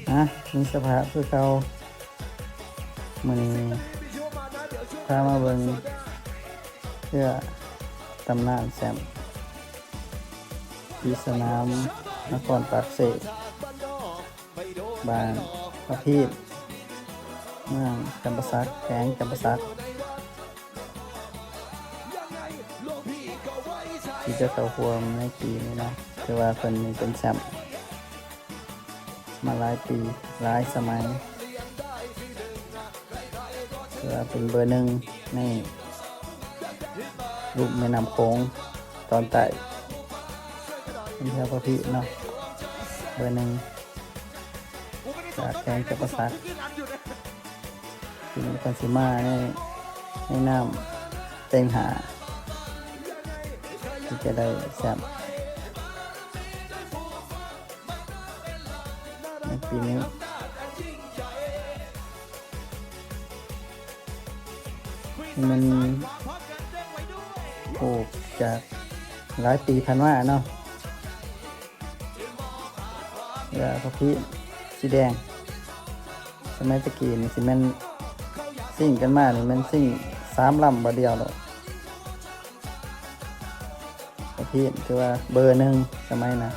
ອ່ະ ມີສະພາບຄືເກົ່າ. ມື້ນີ້ພາມາເບິ່ງເຮືອຕຳນານແຊມທີ່ສະໜາມນະຄອນປາກເຊ ບ້ານພະພີດ ເມືອງຈຳປາສັກ ແຂວງຈຳປາສັກ ທີ່ຈະເຂົ້າຮ່ວມໃນປີນີ້ເນາະ. ຖືວ່າເພິ່ນນີ້ເປັນແຊມມາຫຼາຍປີຫຼາຍສະໄໝ ຖືວ່າເປັນເບີໜຶ່ງໃນລຸ່ມແມ່ນ້ຳໂຂງຕອນໃຕ້ ເປັນເຮືອພະພີດເນາະ ເບີໜຶ່ງຈາກແຂວງຈຳປາສັກ ທີ່ມີຄວາມຊິມາໃນ ໃນນາມເຕັງຫ້າ ທີ່ຈະໄດ້ແຊມໃນປີນີ້. ມັນ ໂອ້ ຈາກຫຼາຍປີຜ່ານມາເນາະ ເຮືອພະພີດສີແດງ ສະໄໝແຕ່ກີ້ນີ້ຊິແມ່ນຊິງກັນມານີ້ແມ່ນຊິງສາມລຳບາດດຽວໂລດ. ພະພີດຖືວ່າເບີໜຶ່ງສະໄໝນະ